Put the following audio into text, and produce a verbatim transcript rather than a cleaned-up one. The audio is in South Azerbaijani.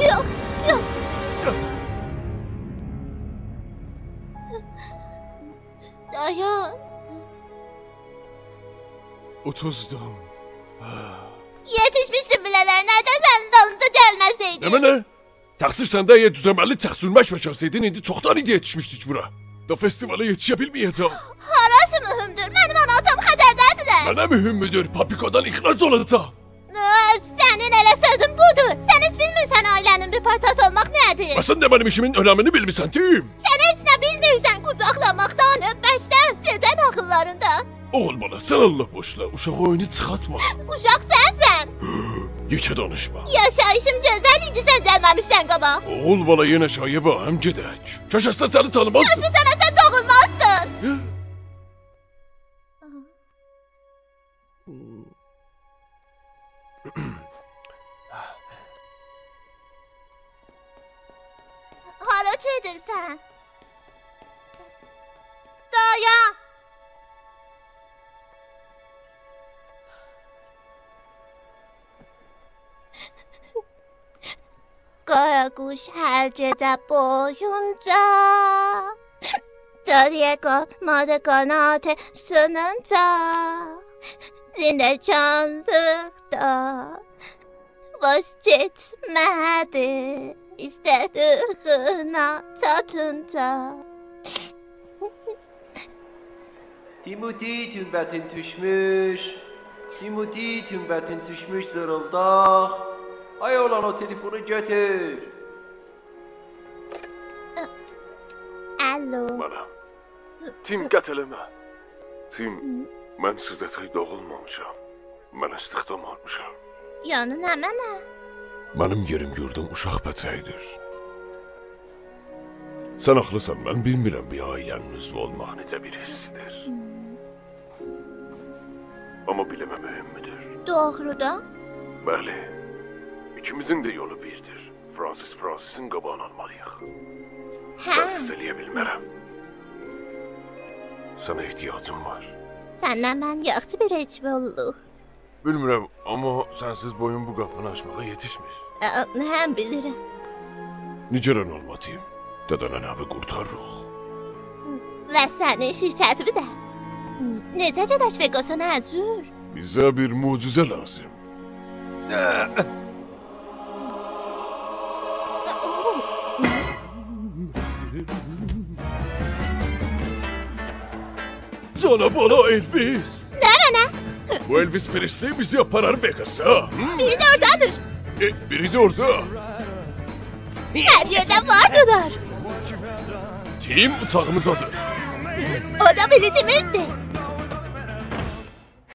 یوخ، یوخ. دایان. اوتوزدوم. یئتیشمیشدیم بیله‌لرینه، اگر سنین دالینجا گلمه‌سئیدیم. نمنه؟ تقصیر سنده، اگر دوز عمللی چاق سورمک باشارسایدین، ایندی چوخدان ایدی یئتیشمیشدیک بورا. دا فستیوالا یئتیشه بیلمه‌یه‌جم. هاراسی مهمدور؟ منیم آنا-آتام خطرده‌دیرلر. منه مهمدور، پاپیکودان اخراج اولاجاق. آه، سنین ائله سؤزون بودور. سن هئچ بیلمیرسن عائله‌نین بیر پارچاسی اولماق نه‌دیر. و سن ده منیم ایشیمین اؤنمینی بیلمیرسن، تیم. سن هئچ نه بیلمیرسن، قوجاقلاماقدان، اؤپمکدن، گئجه ناغیللاریندان. اوغول بالا، سن الله بوشلا، اوشاق اویونو چیخارتما. اوشاق سنسن. یئکه دانیشما. یاشاییشیم گؤزل ایدی سن گلمه‌میشدن قاباق. اوغول بالا، یئنه شایه باهم گئدک. کاش اصلا سنی تانیمازدیم. کاش سن اصلا دوغولمازدین. هارا گئدیرسن؟ دایان! قارا قوش هر گئجه بویونجا، دریغا مار قاناتی سینینجا، زندگانلیقدا واز کئچمه‌دی، ایسته‌دیگینه چاتینجا. تیموتی، تونبتین دوشموش. تیموتی، تونبتین دوشموش، زیریلداق. آی اوغلان، او تلفونو گؤتور. الو. منم. تیم، قطع ائله‌مه. تیم، من سیزه تای دوغولمامیشام. من استخدام اولموشام. یعنی نمنه؟ منیم یئریم یوردوم اوشاق بچه‌ییدیر. سن حاقلیسان، من بیلمیرم بیر عائله‌نین عضوو اولماق نئجه بیر حسدیر. آمما بیله‌مه مهمدور. دوغرودان؟ بلی. ایکیمیزین ده یولو بیردیر. فرانسیس فرانسیسین قاباغینی آلمالی‌ییق. هه. سنسیز ائلیه بیلمه‌رم. سنه احتیاجیم وار. سنله من یاخشی بیر اکیپ اولدوق. بیلمیرم، آمما سنسیز بویوم بو قاپینی آچماغا یئتیشمیر. ا، هه، بیلیرم. نگران اولما، تیم. دده‌ننه‌وی قورتاریریق. و سنین شرکتیوی ده. نئجه گئدک وگاسا، نه جور؟ بیزه بیر معجزه لازیم. جانا بالا الویس. نمنه؟ بو الویس پریسلی بیزی آپارار وگاسا. بیری ده اورادادیر. ائ، بیری ده اورادا. هر یئرده واردیلار. تیم، اوچاغیمیزدادیر. او دا بیلیجیمیزدیر.